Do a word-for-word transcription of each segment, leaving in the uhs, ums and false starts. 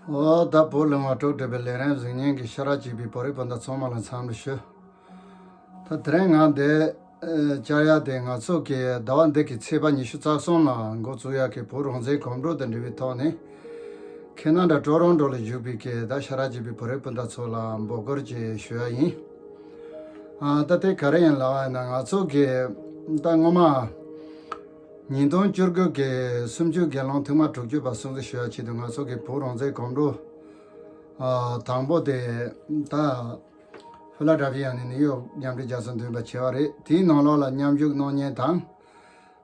ཨོ་ད་བོད་ལུང་བ་དྲུག་བསྒྲིགས་པའི་ལས་རིམ་གཟིགས་མཁན་གྱི་ཤ་ར་གཅིག་པའི་བོད་རིགས་སྤུན་ཟླ་ཚང་མ་ལ་འཚམས་འདྲི་ཞུ། ད་དེ་རིང་ང་འདི་བཅར་ཡ་དེ་ང་ཚོ་གི་ཟླ་བ་འདི་གི་ཚེས་པ་ཉི་ཤུ་རྩ་གསུམ་ལ་འགོ་བཙུགས་ཡ་གི་བོད་རང་བཙན་གོམ་བགྲོད་དང་འབྲེལ་བའི་ཐོག་ནས་ཁེ་ན་ཌ་ཊོ་རོན་ཊོ་ལ་བཞུགས་པའི་གི་ད་ཤ་ར་གཅིག་པའི་བོད་རིགས་སྤུན་ཟླ་ཚོ་ལ་འབོད་སྐུལ་ཅིག་ཞུ་ཡ་ཡིན། ཨ་ད་དེ་ག་རེ་ཡིན་ལབ་པ་ཡིན་ན་ང་ཚོ་གི་ད་སྔོན་མ། ཉིས་སྟོང་བཅུ་དགུ་གི་གསུམ་བཅུའི་སྒེར་ལངས་ཐེངས་མ་དྲུག་ཅུ་པ་སྲུང་བརྩི་ཞུ་ཡ་ཆེད་དུ་ང་ཚོ་གི་བོད་རང་བཙན་གོམ་བགྲོད་ཨ་དང་པོ་དེ་ད་ཧྥི་ལ་ཌེལ་ཕི་ཡ་ནས་ནིའུ་ཡོག་མཉམ་འབྲེལ་རྒྱལ་ས་འདོན་པ་བྱས་པ་རེད། དེའི་ནང་ལོགས་ལ་མཉམ་ཞུགས་གནང་མཁན་དང་།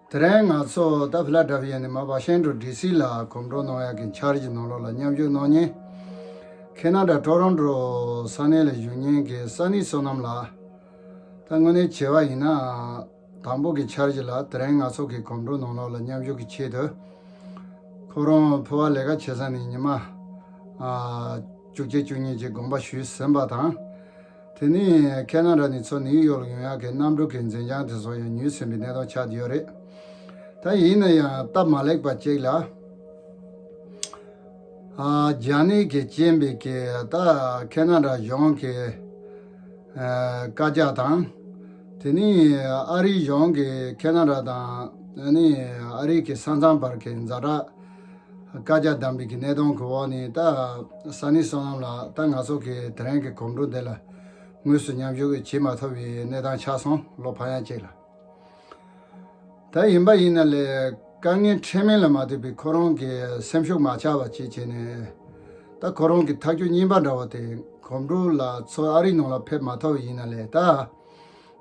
དེ་རིང་ང་ཚོ་ད་ཧྥི་ལ་ཌེལ་ཕི་ཡ་ནས་མར་ཝ་ཤིང་ཊོན་ཌི་སི་ལ་གོམ་བགྲོད་གནང་ཡ་གི་འཆར་གཞི་ནང་ལོགས་ལ་མཉམ་ཞུགས་གནང་མཁན་ཁེ་ན་ཌ་ཊོ་རོན་ཊོ་ས་གནས་ལ་བཞུགས་མཁན་གྱི་སན་ནི་བསོད་ནམས་ལགས། ད་དངོས་གནས་བྱས་པ་ཡིན་ན། དང་པོ་གི་འཆར་གཞི་ལ་དེ་རིང་ང་ཚོ་གི་གོམ་བགྲོད་ནང་ལོགས་ལ་མཉམ་ཞུགས་ཀྱི་ཆེད་དུ། ཁོ་རང་ཕོ་བ་ལས་ཀ་བྱེད་ས་ནས་ཉི་མ་ཨ་བཅུ་གཅིག་བཅུ་གཉིས་ཀྱི་དགོངས་པ་ཞུས་ཟིན་པ་དང་། དེ་ནས་ཁེ་ན་ཌ་ནས་ཚུར་ནིའུ་ཡོག་ལ་ཡོང་ཡག་གི་གནམ་གྲུ་གི་འཛིན་བྱང་དེ་ཚོ་ཡང་ཉོས་ཟིན་པའི་གནས་སྟངས་ཆགས་བསྡད་ཡོད་རེད། ད་ཡིན་ན་ཡང་སྟབས་མ་ལེགས་པ་ཅིག་ལ། ཨ་རྒྱ་ནག་གིས་བཅིངས་པའི་གི་ད་ཁེ་ན་ཌ་གཞུང་གི་ཨ་བཀའ་རྒྱ་དང་། དེ་ནས་ཨ་རིའི་གཞུང་གིས་ཁེ་ན་ཌ་དང་ཨ་ནི་ཨ་རི་གི་ས་མཚམས་བར་གྱི་ཛ་དྲག་བཀའ་རྒྱ་བསྡམས་པའི་གི་གནས་སྟངས་ཀྱི་འོག་ནས་ད་སན་ནི་བསོད་ནམས་ལགས། ད་ང་ཚོ་གི་དེ་རིང་གི་གོམ་བགྲོད་འདི་ལ་དངོས་སུ་མཉམ་ཞུགས་བྱེད་མ་ཐུབ་པའི་གནས་སྟངས་ཆགས་སོང་། ལོ་ཕ་ཡང་གཅིག་ལ། ད་ཡིན་པ་ཡིན་ན་ལས་དཀའ་ངལ་འཕྲད་མིན་ལ་མ་ལྟོས་པའི་ཁོ་རང་གི་སེམས་ཤུགས་མ་ཆག་པ་བྱེད་བྱས་ནས། ད་ཁོ་རང་གི་ཐག་གཅོད་གཉིས་པ་འདྲ་བོ་དེ་གོམ་བགྲོད་ལ་ཚུར་ཨ་རིའི་ནང་ལ་ཕེབས་མ་ཐུབ་པ་ཡིན་ན་ལས། ད་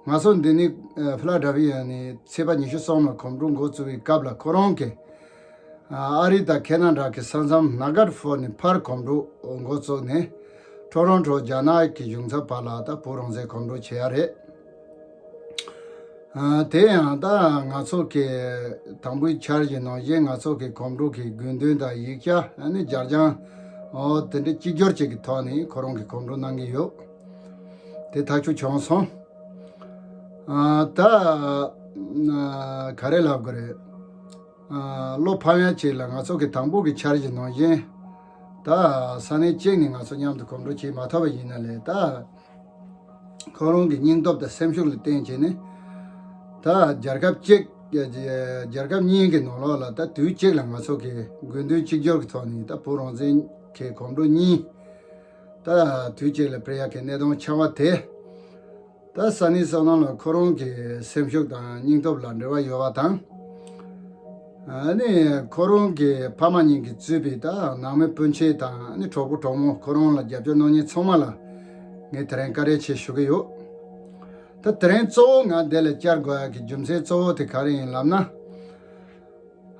ང་ཚོ་འདི་ནས་ཨ་ཧྥི་ལ་ཌེལ་ཕི་ཡ་ནས་ཚེས་པ་ཉི་ཤུ་གསུམ་ལ་གོམ་བགྲོད་འགོ་བཙུགས་པའི་སྐབས་ལ་ཁོ་རང་གི་ཨ་ཨ་རི་དང་ཁེ་ན་ཌ་གི་ས་མཚམས་ནཱ་གྷར་ཕོར་ནས་ཕར་གོམ་བགྲོད་འགོ་བཙུགས་ནས། ཊོ་རོན་ཊོ་རྒྱ་ནག་གི་གཞུང་ཚབ་བར་ལ་ད་བོད་རང་བཙན་གོམ་བགྲོད་བྱེད་ཡ་རེད། ཨ་དེ་ཡང་ད་ང་ཚོ་གི་དང་པོའི་འཆར་གཞི་ནང་བཞིན་ང་ཚོ་གི་གོམ་བགྲོད་ཀྱི་དགོས་འདུན་དང་ཡིག་ཆ། ཨ་ནི་སྦྱར་བྱང་། ཨོ་དེ་འདྲ་གཅིག་གྱུར་ཅིག་གི་ཐོག་ནས་ཁོ་རང་གི་གོམ་བགྲོད་གནང་གི་ཡོད། དེ་ཐག་གཅོད་བྱུང་སོང་། ཨ་ད་ཨ་ག་རེ་ལབ་དགོས་རེད། ཨ་ལོ་ཕམ་ཡ་ཅིག་ལ་ང་ཚོ་གི་དང་པོ་གི་འཆར་གཞི་ནང་བཞིན། ད་ས་གནས་གཅིག་ནས་ང་ཚོ་མཉམ་དུ་གོམ་བགྲོད་བྱེད་མ་ཐུབ་པ་ཡིན་ན་ལས། ད་ཁོ་རང་གི་སྙིང་སྟོབས་དང་སེམས་ཤུགས་ལ་བརྟེན་བྱས་ནས། ད་རྒྱལ་ཁབ་གཅིག་རྒྱལ་ཁབ་གཉིས་ཀྱི་ནང་ལོགས་ལ་ད་དུས་གཅིག་ལ་ང་ཚོ་གི་དགོས་འདུན་གཅིག་གྱུར་གྱི་ཐོག་ནས་ད་བོད་རང་བཙན་གྱི་གོམ་བགྲོད་གཉིས་ད་དུས་གཅིག་ལ་སྤེལ་ཡག་གི་གནད་དོན་ཆགས་པ་དེ། ད་སན་ནི་བསོད་ནམས་ལགས་ཁོ་རང་གི་སེམས་ཤུགས་དང་སྙིང་སྟོབས་ལ་འབྲེལ་བ་ཡོད་པ་དང་། ཨ་ནི་ཁོ་རང་གི་ཕ་མ་གཉིས་ཀྱིས་གཙོས་པའི་ད་ནང་མི་སྤུན་མཆེད་དང་། ཨ་ནི་གྲོགས་པོ་གྲོགས་མོ་ཁོ་རང་ལ་རྒྱབ་སྐྱོར་གནང་མཁན་ཚང་མ་ལ་ངས་དེ་རིང་བཀའ་དྲིན་ཆེ་ཞུ་གི་ཡོད། ད་དེ་རིང་གཙོ་བོ་ང་འདི་ལ་བཅར་དགོས་ཡག་གི་རྒྱུ་མཚན་གཙོ་བོ་དེ་ག་རེ་ཡིན་ལབ་ན།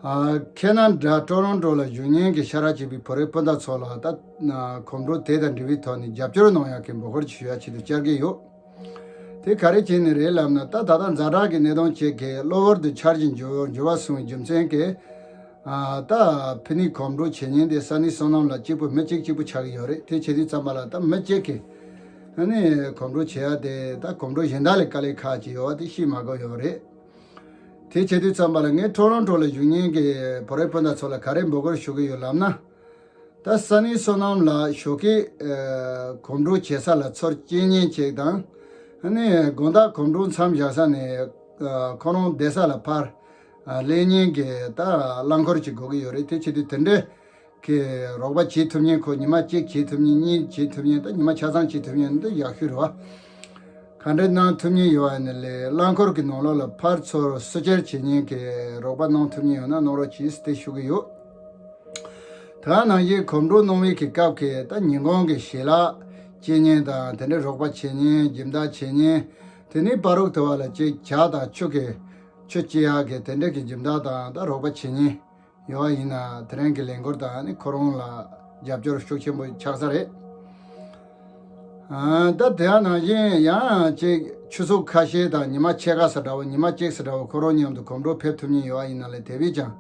ཨ་ཁེ་ན་ཌ་ཊོ་རོན་ཊོ་ལ་བཞུགས་མཁན་གྱི་ཤ་ར་གཅིག་པའི་བོད་རིགས་སྤུན་ཟླ་ཚོ་ལ་ད་གོམ་བགྲོད་དེ་དང་འབྲེལ་བའི་ཐོག་ནས་རྒྱབ་སྐྱོར་གནང་ཡག་གི་འབོད་སྐུལ་ཞུ་ཡག་ཆེད་དུ་བཅར་གྱི་ཡོད། དེ་ག་རེ་བྱས་ནས་རེད་ལབ་ན། ད་ད་ལྟ་ཛ་དྲག་གི་གནད་དོན་བཅས་ཀྱིས་གློ་བུར་དུ་འཆར་གཞི་འགྱུར་འགྱུར་བ་སོང་བའི་རྒྱུ་མཚན་གྱིས། ཨ་ད་ཕུ་ནུས་གོམ་བགྲོད་བྱེད་མཁན་དེ་སན་ནི་བསོད་ནམས་ལགས་གཅིག་པུ། མི་གཅིག་གཅིག་པུ་ཆགས་ཀྱི་ཡོད་རེད། དེ་བྱེད་དུས་ཙམ་པ་ལ་ད་མི་གཅིག་གིས་ཨ་ནི་གོམ་བགྲོད་བྱེད་ཡ་དེ་ད་གོམ་བགྲོད་གཞན་དག་ལས་དཀའ་ལས་ཁག་ཅིག་ཡོད་པ་དེ་ཤེས་མ་དགོས་ཡོད་རེད། དེ་བྱེད་དུས་ཙམ་པ་ལ་ངས་ཊོ་རོན་ཊོ་ལ་བཞུགས་མཁན་གྱི་བོད་རིགས་སྤུན་ཟླ་ཚོ་ལ་ག་རེ་འབོད་སྐུལ་ཞུ་གི་ཡོད་ལབ་ན། ད་སན་ནི་བསོད་ནམས་ལགས་ཞོགས་ཀས་ཨ་གོམ་བགྲོད་བྱེད་ས་ལ་ཚུར་སྐྱེལ་མཁན་ཅིག་དང་། ཨ་ནི་དགོང་དག་གོམ་བགྲོད་མཚམས་བཞག་ས་ནས་ཨ་ཁོ་རང་བསྡད་ས་ལ་ཕར་ཨ་སླེབས་མཁན་གྱི་ད་རླངས་འཁོར་ཅིག་དགོས་ཀྱི་ཡོད་རེད། དེ་བྱེད་དུས་དེ་འདྲའི་གི་རོགས་པ་བྱེད་ཐུབ་མཁན། ཁོ་ཉི་མ་གཅིག་བྱེད་ཐུབ་མཁན། གཉིས་བྱེད་ཐུབ་མཁན། ད་ཉི་མ་ཆ་ཚང་བྱེད་ཐུབ་མཁན་འདི་ཡག་ཤོས་རེད་བ། ག་འདྲ་གནང་ཐུབ་མཁན་ཡོད་པ་ཡིན་ན་ལས། རླངས་འཁོར་གྱི་ནང་ལོགས་ལ་ཕར་ཚུར་བསུ་གཅར་བྱེད་མཁན་གྱི་རོགས་པ་གནང་ཐུབ་མཁན་ཡོད་ན་གནང་རོགས་གྱིས་དེ་ཞུ་གི་ཡོད། དེ་ག་ནང་བཞིན་གོམ་བགྲོད་གནང་བའི་གི་སྐབས་ཀྱི་ད་ཉིན་གུང་གི་ཞལ་ལག་སྐྱེལ་མཁན་དང་། དེ་འདྲའི་རོགས་པ་བྱེད་མཁན། སྦྱིན་བདག་བྱེད་མཁན། དེ་ནས་བར་དུ་བ་ལ་ཅིག་ཇ་དང་ཆུ་གི་ཆུ་སྐྱེལ་ཡག་གི་དེ་འདྲ་གི་སྦྱིན་བདག་དང་ད་རོགས་པ་བྱེད་མཁན་ཡོད་པ་ཡིན་ན། དེ་རིང་གི་ལས་འགུལ་དང་ནི་ཁོ་རང་ལ་རྒྱབ་སྐྱོར་ཤུགས་ཆེན་པོ་ཆགས་ས་རེད། ཨ་ད་དེ་ཡང་ནང་བཞིན་ཡང་ཅིག་ཆུ་ཚོད་ཁ་ཤས་དང་ཉི་མ་ཕྱེད་ཀ་ཙམ་འདྲ་བོ། ཉི་མ་གཅིག་ཙམ་འདྲ་བོ་ཁོ་རང་མཉམ་དུ་གོམ་བགྲོད་ཕེབས་ཐུབ་མཁན་ཡོད་པ་ཡིན་ན་ལས། དེ་བས་ཀྱང་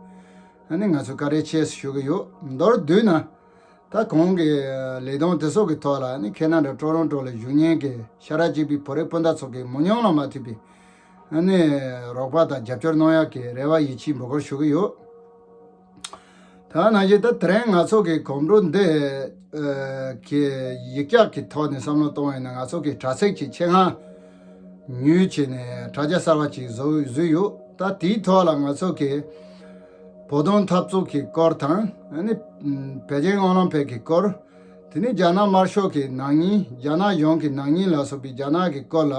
ཨ་ནི་ང་ཚོས་བཀའ་དྲིན་ཆེ་ཞུ་གི་ཡོད། མདོར་བསྡུས་ན། ད་གོང་གི་ལས་དོན་དེ་ཚོ་གི་ཐོག་ལ་ནི་ཁེ་ན་ཌ་ཊོ་རོན་ཊོ་ལ་བཞུགས་མཁན་གྱི་ཤ་ར་གཅིག་པའི་བོད་རིགས་སྤུན་ཟླ་ཚོ་གི་མང་ཉུང་ལ་མ་ལྟོས་པའི་ནི་རོགས་པ་དང་རྒྱབ་སྐྱོར་གནང་ཡག་གི་རེ་བ་ཡིད་ཆེས་འབོད་སྐུལ་ཞུ་གི་ཡོད། ད་ནང་བཞིན་ད་དེ་རིང་ང་ཚོ་གི་གོམ་བགྲོད་འདི་ཨ་གི་ཡིག་ཆ་གི་ཐོག་ནས་བསམ་བློ་གཏོང་བ་ཡིན་ན། ང་ཚོ་གི་དྲ་ཚིགས་ཀྱི་ཆེད་མངགས་ཉོས་བྱས་ནས་དྲ་རྒྱ་གསར་བ་ཅིག་བཟོ་བཟོས་ཡོད། ད་དེའི་ཐོག་ལ་ང་ཚོ་གི་བོད་དོན་འཐབ་རྩོད་ཀྱི་སྐོར་དང་། ཨ་ནི་པེ་ཅིང་ཨོ་ལིམ་ཕིག་གི་སྐོར། དེ་ནས་རྒྱ་ནག་དམར་ཤོག་གི་ནག་ཉེས། རྒྱ་ནག་གཞུང་གི་ནག་ཉེས་ལ་སོགས་པའི་རྒྱ་ནག་གི་སྐོར་ལ་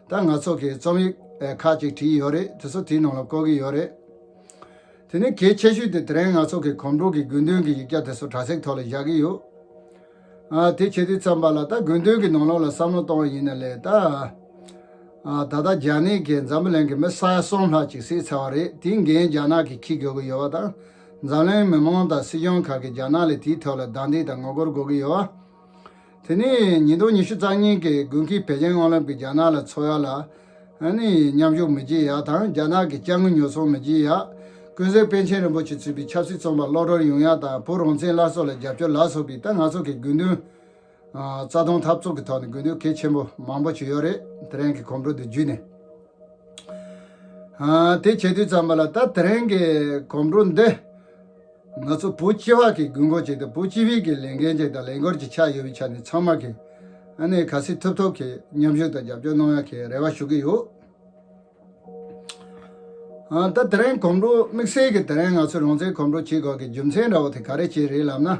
ད་ང་ཚོ་གི་རྩོམ་ཡིག་ཨ་ཁག་ཅིག་བྲིས་ཡོད་རེད། དེ་ཚོ་དེའི་ནང་ལ་བཀོད་ཀྱི་ཡོད་རེད། དེ་ནས་གལ་ཆེ་ཤོས་དེ་དེ་རིང་ང་ཚོ་གི་གོམ་བགྲོད་ཀྱི་དགོས་འདུན་གྱི་ཡིག་ཆ་དེ་ཚོ་དྲ་ཚིགས་ཐོག་ལ་བཞག་གི་ཡོད། ཨ་དེ་བྱེད་དུས་ཙམ་པ་ལ་ད་དགོས་འདུན་གྱི་ནང་ལོགས་ལ་བསམ་བློ་གཏོང་བ་ཡིན་ན་ལས། ད་ཨ་ད་ལྟ་རྒྱ་ནག་གིས་འཛམ་བུ་གླིང་གི་མི་ས་ཡ་གསུམ་ལྷག་ཅིག་བསད་ཚར་བ་རེད། དེའི་འགན་རྒྱ་ནག་གིས་འཁྱེར་དགོས་ཀྱི་ཡོད་པ་དང་། འཛམ་གླིང་མི་མང་དང་སྲིད་གཞུང་ཁག་གིས་རྒྱ་ནག་ལ་དེའི་ཐོག་ལ་རྡུང་རྡེག་དང་ངོ་རྒོལ་དགོས་ཀྱི་ཡོད་པ། དེ་ནས་ཉིས་སྟོང་ཉི་ཤུ་རྩ་གཉིས་ཀྱི་དགུན་ཁའི་པེ་ཅིང་ཨོ་ལིམ་པིག་རྒྱ་ནག་ལ་འཚོགས་ཡ་ལ་ཨ་ནི་མཉམ་ཞུགས་མི་བྱེད་ཡ་དང་། རྒྱ་ནག་གི་དཔྱ་དངུལ་ཉོ་ཚོང་མི་བྱེད་ཡ། ཀུན་གཟིགས་པཎ་ཆེན་རིན་པོ་ཆེ་གཙོས་པའི་ཆབ་སྲིད་བཙོན་པ་གློད་གྲོལ་ཡོང་ཡ་དང་། བོད་རང་བཙན་སླར་གསོ་ལ་རྒྱབ་སྐྱོར་ལ་སོགས་པའི་ད་ང་ཚོ་གི་དགོས་འདུན་ཨ་རྩ་དོན་འཐབ་རྩོད་ཀྱི་ཐོག་ནས་དགོས་འདུན་གལ་ཆེན་པོ་མང་པོ་ཅིག་ཡོད་རེད། དེ་རིང་གི་གོམ་བགྲོད་འདི་བརྒྱུད་ནས། ཨ་དེ་བྱེད་དུས་ཙམ་པ་ལ་ད་དེ་རིང་གི་གོམ་བགྲོད་འདི་ང་ཚོ་བོད་སྤྱི་བ་གི་དགོས་མཁོ་ཅིག་དང་། བོད་སྤྱི་པའི་གི་ལས་འགན་ཅིག་དང་ལས་འགུལ་ཅིག་ཆགས་ཡོད་པའི་ཆ་ནས། ཚང་མ་གི་ཨ་ནི་ག་ཚོད་ཐུབ་ཐུབ་གི་མཉམ་ཞུགས་དང་རྒྱབ་སྐྱོར་གནང་ཡ་གི་རེ་བ་ཞུ་གི་ཡོད། ཨ་ད་དེ་རིང་གོམ་བགྲོད་དམིགས་བསལ་གྱི་དེ་རིང་ང་ཚོ་རང་བཙན་གོམ་བགྲོད་བྱེད་དགོས་ཀྱི་རྒྱུ་མཚན་འདྲ་བོ་དེ་ག་རེ་བྱས་རེད་ལབ་ན།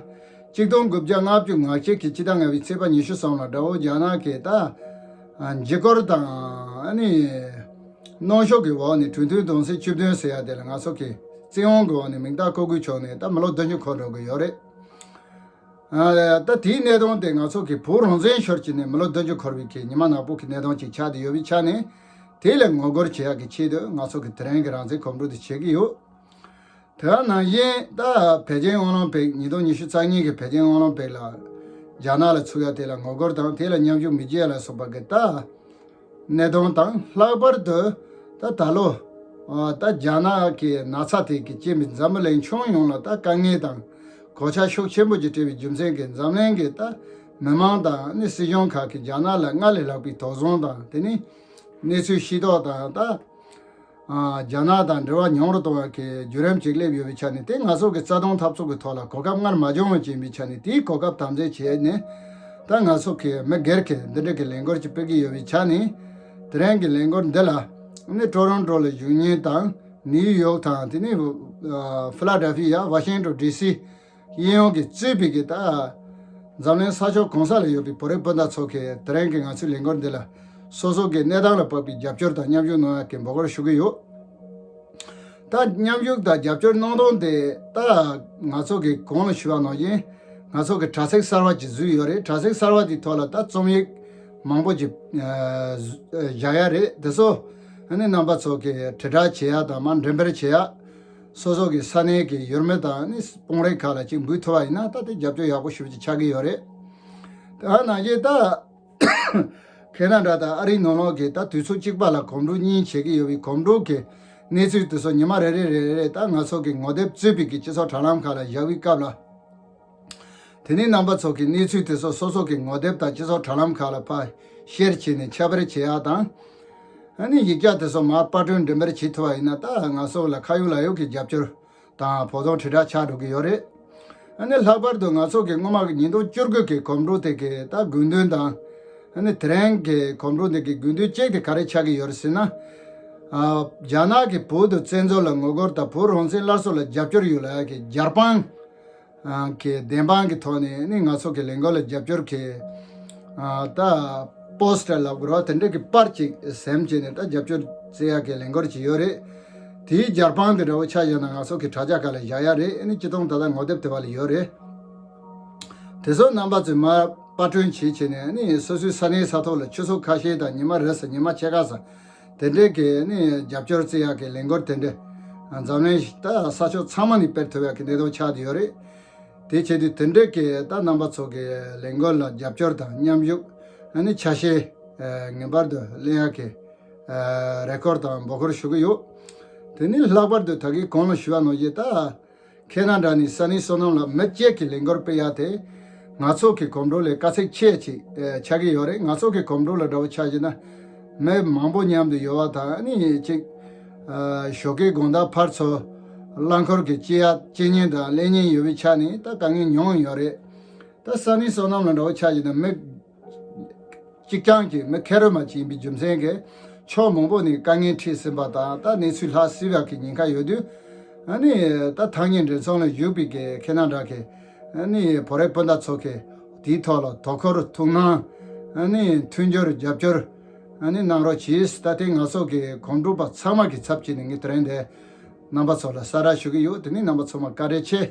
གཅིག་སྟོང་དགུ་བརྒྱ་ལྔ་བཅུ་ང་གཅིག་གི་ཕྱི་ཟླ་ལྔ་པའི་ཚེས་པ་ཉི་ཤུ་གསུམ་ལ་དགྲ་བོ་རྒྱ་ནག་གིས་ད་ཨ་འཇིགས་སྐུལ་དང་། ཨ་ནི་གནོན་ཤུགས་ཀྱི་འོག་ནས་གྲོས་མཐུན་དོན་ཚན་བཅུ་བདུན་ཟེར་ཡ་དེ་ལ་ང་ཚོ་གི་བཙན་དབང་གི་འོག་ནས་མིང་རྟགས་བཀོད་དགོས་བྱུང་ནས་ད་མི་ལོ་བདུན་ཅུ་འཁོར་འགྲོ་གི་ཡོད་རེད། ཨ་ད་དེའི་གནད་དོན་དེ་ང་ཚོ་གི་བོད་རང་བཙན་ཞོར་གྱི་ནས་མི་ལོ་བདུན་ཅུ་འཁོར་བའི་གི་ཉི་མ་ནག་པོ་གི་གནད་དོན་ཅིག་ཆགས་བསྡད་ཡོད་པའི་ཆ་ནས། དེ་ལ་ངོ་རྒོལ་བྱེད་ཡག་གི་ཆེད་དུ་ང་ཚོ་གི་དེ་རིང་གི་རང་བཙན་གོམ་བགྲོད་དེ་བྱེད་ཀྱི་ཡོད། དེ་ག་ནང་བཞིན་ད་པེ་ཅིང་ཨོ་ལིམ་པིག་ཉིས་སྟོང་ཉི་ཤུ་རྩ་གཉིས་ཀྱི་པེ་ཅིང་ཨོ་ལིམ་པིག་ལ་རྒྱ་ནག་ལ་ཚུགས་ཡ་དེ་ལ་ངོ་རྒོལ་དང་། དེ་ལ་མཉམ་ཞུགས་མི་བྱེད་ཡ་ལ་སོགས་པ་གི་ད་གནད་དོན་དང་། ལྷག་པར་དུ་ད་ད་ལོ་ཨ་ད་རྒྱ་ནག་གི་ན་ཚ་དེ་གི་རྐྱེན་པས་འཛམ་བུ་གླིང་ཁྱོན་ཡོངས་ལ་ད་དཀའ་ངལ་དང་གོད་ཆག་ཤུགས་ཆེན་པོ་ཅིག་སྤྲད་པའི་རྒྱུ་མཚན་གྱིས། འཛམ་གླིང་གི་ད་མི་མང་དང་ནི་སྲིད་གཞུང་ཁག་གིས་རྒྱ་ནག་ལ་སྔར་ལས་ལྷག་པའི་དོགས་ཟོན་དང་། དེ་ནི་གནས་ཚུལ་ཤེས་རྟོགས་དང་། ད་ཨ་རྒྱ་ནག་དང་འབྲེལ་བ་ཉུང་རུ་གཏོང་བའི་གི་བརྒྱུད་རིམ་ཅིག་སླེབས་ཡོད་པའི་ཆ་ནས། དེ་ང་ཚོ་གི་རྩ་དོན་འཐབ་རྩོད་ཀྱི་ཐོག་ལ་གོ་སྐབས་སྔར་མ་བྱུང་བ་ཅིག་ཡིན་པའི་ཆ་ནས། དེའི་གོ་སྐབས་དམ་འཛིན་བྱས་ནས་ད་ང་ཚོ་གི་མི་སྒེར་གྱི་འདི་འདྲ་གི་ལས་འགུལ་ཅིག་སྤེལ་གྱི་ཡོད་པའི་ཆ་ནས། དེ་རིང་གི་ལས་འགུལ་འདི་ལ་ནི་ཊོ་རོན་ཊོ་ལ་བཞུགས་མཁན་དང་། ནིའུ་ཡོག་དང་། དེ་ནས་ཨ་ཕི་ལ་ཌེལ་ཕི་ཡ། ཝ་ཤིང་ཊོན་ཌི་སི། གཡས་གཡོན་གྱི་གཙོས་པའི་གི་ད་འཛམ་གླིང་ས་ཕྱོགས་གང་ས་ལ་ཡོད་པའི་བོད་རིགས་སྤུན་ཟླ་ཚོ་གིས་དེ་རིང་གི་ང་ཚོའི་ལས་འགུལ་འདི་ལ་སོ་སོ་གི་གནས་སྟངས་ལ་དཔག་པའི་རྒྱབ་སྐྱོར་དང་མཉམ་ཞུགས་གནང་ཡག་གི་འབོད་སྐུལ་ཞུ་གི་ཡོད། ད་མཉམ་ཞུགས་དང་རྒྱབ་སྐྱོར་གནང་སྟངས་དེ་ད་ང་ཚོ་གི་གོང་ལ་ཞུས་པ་ནང་བཞིན་ང་ཚོ་གི་དྲ་ཚིགས་གསར་བ་ཅིག་བཟོས་ཡོད་རེད། དྲ་ཚིགས་གསར་བ་དེའི་ཐོག་ལ་ད་རྩོམ་ཡིག་མང་པོ་ཅིག་ཨ་བཞག་ཡ་རེད། དེ་ཚོ་ཨ་ནི་རྣམ་པ་ཚོ་གི་དྲིལ་བསྒྲགས་བྱེད་ཡ་དང་། མར་འགྲེམས་སྤེལ་བྱེད་ཡ། སོ་སོ་གི་ས་གནས་ཀྱི་ཡུལ་མི་དང་ནི་སྤུན་རེ་ཁག་ལ་ཅིག་འབུལ་ཐུབ་པ་ཡིན་ན་ད་དེ་རྒྱབ་སྐྱོར་ཡག་པོ་ཞེ་པོ་ཅིག་ཆགས་ཀྱི་ཡོད་རེད། དེ་ནང་བཞིན་ད་ཁེ་ན་ཌ་དང་ཨ་རིའི་ནང་ལོགས་ཀྱི་ད་དུས་ཚོད་གཅིག་པ་ལ་གོམ་བགྲོད་གཉིས་བྱེད་ཀྱི་ཡོད་པའི་གོམ་བགྲོད་ཀྱི་གནས་ཚུལ་དེ་ཚོ་ཉི་མ་རེ་རེ་རེ་རེ་ད་ང་ཚོ་གི་ངོ་དེབ་གཙོས་པའི་གི་སྤྱི་ཚོགས་དྲ་ལམ་ཁག་ལ་བཞག་པའི་སྐབས་ལ། དེ་ནས་རྣམ་པ་ཚོ་གིས་གནས་ཚུལ་དེ་ཚོ་སོ་སོ་གི་ངོ་དེབ་དང་སྤྱི་ཚོགས་དྲ་ལམ་ཁག་ལ་ཕར་ཤེར་བྱས་ནས་ཁྱབ་སྤེལ་བྱེད་ཡག་དང་། ཨ་ནི་ཡིག་ཆ་དེ་ཚོ་མར་པར་སྐྲུན་འགྲེམས་སྤེལ་བྱེད་ཐུབ་པ་ཡིན་ན་ད་ང་ཚོ་ལ་ཁ་ཡོད་ལག་ཡོད་ཀྱི་རྒྱབ་སྐྱོར་དང་བོད་དོན་དྲིལ་བསྒྲགས་ཆགས་འགྲོ་གི་ཡོད་རེད། ཨ་ནི་ལྷག་པར་དུ་ང་ཚོ་གི་སྔོན་མ་གི་ཉིས་སྟོང་བཅུ་དགུ་གི་གོམ་བགྲོད་དེ་གི་ད་དགོས་འདུན་དང་། ཨ་ནི་དེ་རིང་གི་གོམ་བགྲོད་འདི་གི་དགོས་འདུན་གཅིག་དེ་ག་རེ་ཆགས་ཀྱི་ཡོད་རེད་ཟེར་ན། ཨ་རྒྱ་ནག་གིས་བོད་དུ་བཙན་འཛུལ་ལ་ངོ་རྒོལ་དང་བོད་རང་བཙན་སླར་གསོ་ལ་རྒྱབ་སྐྱོར་ཡོད་ལབ་ཡག་གི་རྒྱལ་དབང་གི་བདེན་དཔང་གི་ཐོག་ནས་ནི་ང་ཚོ་གི་ལས་འགུལ་ལ་རྒྱབ་སྐྱོར་གྱི་ཨ་ད་པོ་སི་ཊར་ལབ་དགོས་རེད་བ། དེ་འདྲ་གི་པར་ཅིག་ཟིན་བྱས་ནས་ད་རྒྱབ་སྐྱོར་བྱེད་ཡག་གི་ལས་འགུལ་ཅིག་ཡོད་རེད། དེའི་རྒྱལ་དབང་དེ་འདྲ་བོ་ཆ་བཞག་ན་ང་ཚོ་གི་དྲ་རྒྱ་ཁག་ལ་བཞག་ཡག་རེད། ཨ་ནི་སྤྱིར་བཏང་ད་ལྟ་ངོ་དེབ་དེ་བ་ལ་ཡོད་རེད། དེ་ཚོ་རྣམ་པ་ཚོས་མར་པར་སྐྲུན་བྱེད་བྱས་ནས་ནི་སོ་སོའི་ས་གནས་ས་ཐོག་ལ་ཆུ་ཚོད་ཁ་ཤས་དང་ཉི་མ་རེ་ས་ཉི་མ་ཕྱེད་ཀ་ས་དེ་འདྲའི་གི་ནི་རྒྱབ་སྐྱོར་བྱེད་ཡག་གི་ལས་འགུལ་དེ་འདྲ་འཛམ་གླིང་ད་ས་ཕྱོགས་ཚང་མ་ནས་སྤེལ་ཐུབ་ཡག་གི་གནད་དོན་ཆགས་བསྡད་ཡོད་རེད། དེ་བྱེད་དུས་དེ་འདྲའི་གི་ད་རྣམ་པ་ཚོ་གི་ལས་འགུལ་ལ་རྒྱབ་སྐྱོར་དང་མཉམ་ཞུགས་ཨ་ནི་ཆ་ཤས་ངེས་པར་དུ་ལེན་ཡག་གི་རེ་སྐུལ་དང་འབོད་སྐུལ་ཞུ་གི་ཡོད། དེ་ནི་ལྷག་པར་དུ་ད་གིན་གོང་ལ་ཞུས་པ་ནང་བཞིན་ད། ཁེ་ན་ཌ་ནས་ས་གནས་བསོད་ནམས་ལ་མི་གཅིག་གི་ལས་འགུལ་སྤེལ་ཡག་དེ་ང་ཚོ་གི་གོམ་བགྲོད་ལས་དཀའ་ཚེགས་ཆེ་ཅིག་ཆགས་ཀྱི་ཡོད་རེད། ང་ཚོ་གི་གོམ་བགྲོད་ལ་འདྲ་བོ་ཆ་བཞག་ན་མི་མང་པོ་མཉམ་དུ་ཡོད་པ་དང་། ཨ་ནི་ཅིག་ཞོགས་ཀའི་དགོང་དག་ཕར་ཚུར་ རླངས་འཁོར་གྱི་སྐྱེལ་ཡ་སྐྱེལ་མཁན་དང་ལེན་མཁན་ཡོད་པའི་ཆ་ནས་ད་དཀའ་ངལ་མྱོང་ཡོད་རེད། ད་ས་གནས་སོ་ནམ་ལ་འགྲོ་བའི་ཆ་བཞག་ན་མི་གཅིག་རྐྱང་གི་མི་ཁེར་རོ་མ་གཅིག་ཡིན་པའི་རྒྱུ་མཚན་གྱིས་ཕྱོགས་མང་པོ་ནས་དཀའ་ངལ་འཕྲད་ཟིན་པ་དང་ད་གནས་ཚུལ་ལྷག་སྲིད་པ་གི་ཉེན་ཁ་ཡོད་དུས། ཨ་ནི་ད་ཐག་ཉེ་འབྲེལ་ཚོགས་ལ་བཞུགས་པའི་གི་ཁྱེད་རྣམ་གྲས་ཀྱི་ཨ་ནི་བོད་རིགས་སྤུན་ཟླ་ཚོ་གིས་དེའི་ཐོག་ལ་དོ་ཁུར་ཐུགས་སྣང་ཨ་ནི་མཐུན་འགྱུར་རྒྱབ་སྐྱོར་ཨ་ནི་གནང་རོགས་གྱིས། ད་ལྟའི་ང་ཚོ་གི་གོམ་བགྲོད་པ་ཚང་མ་གི་ཚབ་བྱས་ནས་ངས་དེ་རིང་འདི་རྣམ་པ་ཚོ་ལ་གསལ་བསྒྲགས་ཞུ་གི་ཡོད། དེ་ནི་རྣམ་པ་ཚང་མ་བཀའ་དྲིན་ཆེ།